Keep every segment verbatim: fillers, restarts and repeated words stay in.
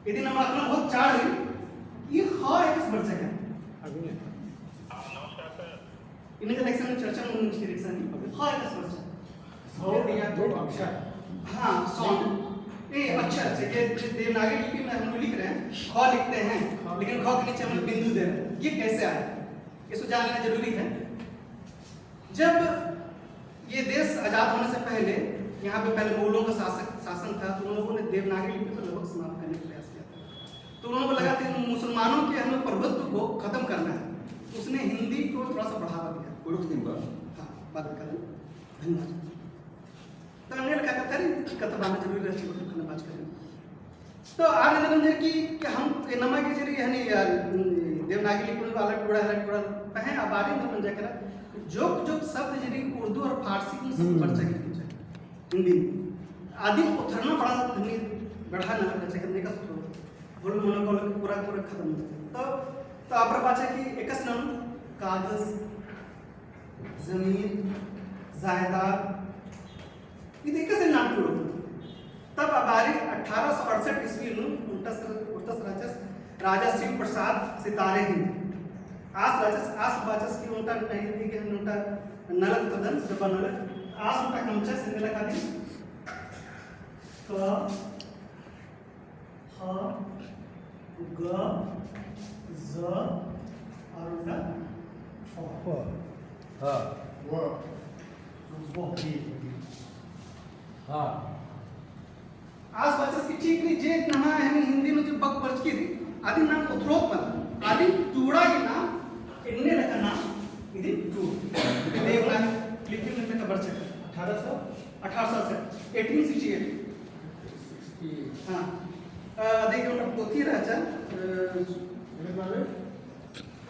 इदिन नमा अखना बहुत चाड़ रई, ई ख एकस बरचका। इन्ने का election में चर्चा में मुंशी election में ख एकस बरचका। Sound या तो अक्षर। हाँ, sound। ए, अच्छा, अच्छा, ये, ये देवनागरी लिपि में हम लोग लिख रहे हैं, ख लिखते हैं, लेकिन ख के नीचे हम लोग बिंदु दे रहे हैं। ये कैसे आया? इसको जान लेना जरूरी है। जब ये देश आजाद होने से पहले यहाँ पे पहले मुगलों का शासक, शासन था, तो उन लोगों ने देवनागरी लिपि को लगभग समाप्त करने का प्रयास किया था। तो उन लोगों को लगा कि मुसलमानों के हम लोग प्रभुत्व को खत्म करना है। उसने हिंदी को थोड़ा सा बढ़ावा दिया। कुड़ुख दिन बाद। हाँ, बाद में करें। धन्यवाद। तो अन्य लगा कत्था रई, कत्था बअना जरूरी रहची, मतलब, खने बात करें। तो आर इन्ना मंजर कि, कि हम, ए, नमा गे जे रई हनी यार, देवनागरी लिपि अलग टूड़ा, अलग टूड़ा, पहें अब आर इन्ना मंजर करा, जोक, जोक शब्द जे रई उर्दू और फारसी में सब हम्म। बरचा गे रई, हिंदी में। आदि उथरना बड़ा, हनी बढ़ा ना बरचा गे रई, का सब बोल मनो को पूरा, पूरा खत्म हो जाता। तो, तो आप बाचा कि एकस नम कागज, जमीन, जायदाद, इदे एकसे नाम टूड़ो। तब अबारी अठारह सौ अड़सठ ईस्वी नू उन्टस, उन्टस राजस राजा शिव प्रसाद सितारे ही। आस राजस, आस बाचस की उन्टा नहीं दी के उन्टा नलख तदन, जब नलख, आस उन्टा कमचस, इन्ने लगा दी। क, ह, ग, ज, और उन्टा फ। फ। हाँ। व। व। हाँ। आस बाचस की ठीक रई, जे नमा हनी हिंदी में जो बक बरचकी रई, आदि नाम उथरोत मल, आदि टूड़ा की नाम इन्ने लगा नाम, इदि टूड़। देवनागरी लिपि में लगा बरचका। अठारह सौ? अठारह सौ से, eighteen sixty eight। हाँ। अ, देखिए, उन्टा पोथी रहचा, अ,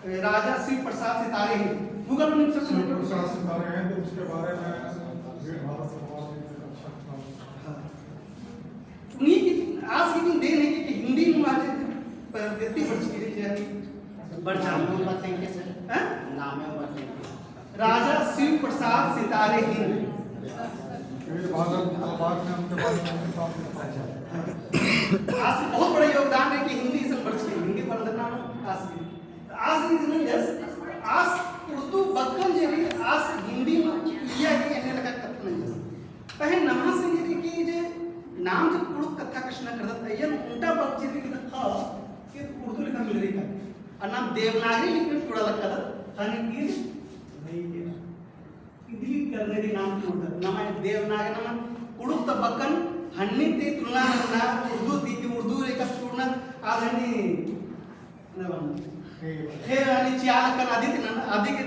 राजा शिव प्रसाद सितारे ही। Google में search शिव करो। प्रसाद सितारे हैं, तो उसके बारे में भी भारत सरकार ने अच्छा काम हाँ। उन्हीं की आस की देन है कि, कि हिंदी में आज प्रवृत्ति बढ़ चुकी है, बढ़ जाना। नाम बताएंगे सर। हाँ? नाम बताएंगे। राजा शिव प्रसाद सितारे हिंद। ये बादल, बादल में हमके बारे में अच्छा। आज बहुत बड़ा योगदान है कि हिंदी से बढ़ चुकी है, हिंदी पढ़ना आज भी। आज भी नहीं जस, आज उर्दू बक्कन जे भी, आज हिंदी में किया कि इन्ने लगा कत्था नहीं जस। पहें नम्है संगे रई कि जे नाम जब कुँड़ुख़ कत्था कछनखरदत, अइय्या ओन्टा बक जे रई कि ख, कि उर्दू लेखा मिलरई का। और नाम देवनागरी लिपि में टूड़ा लक्कदत, हनी ईद नहीं के। इदी करने दी नाम टूड़दत। नाम देवनागरी नाम कुँड़ुख़ ता बकन हन्नी ती तुलना नन्ना उर्दू ती कि उर्दू लेखा टूड़ना, आद हनी, ना बन। हे हनी चिआ लक्कन अदी ती नन्ना, अदी के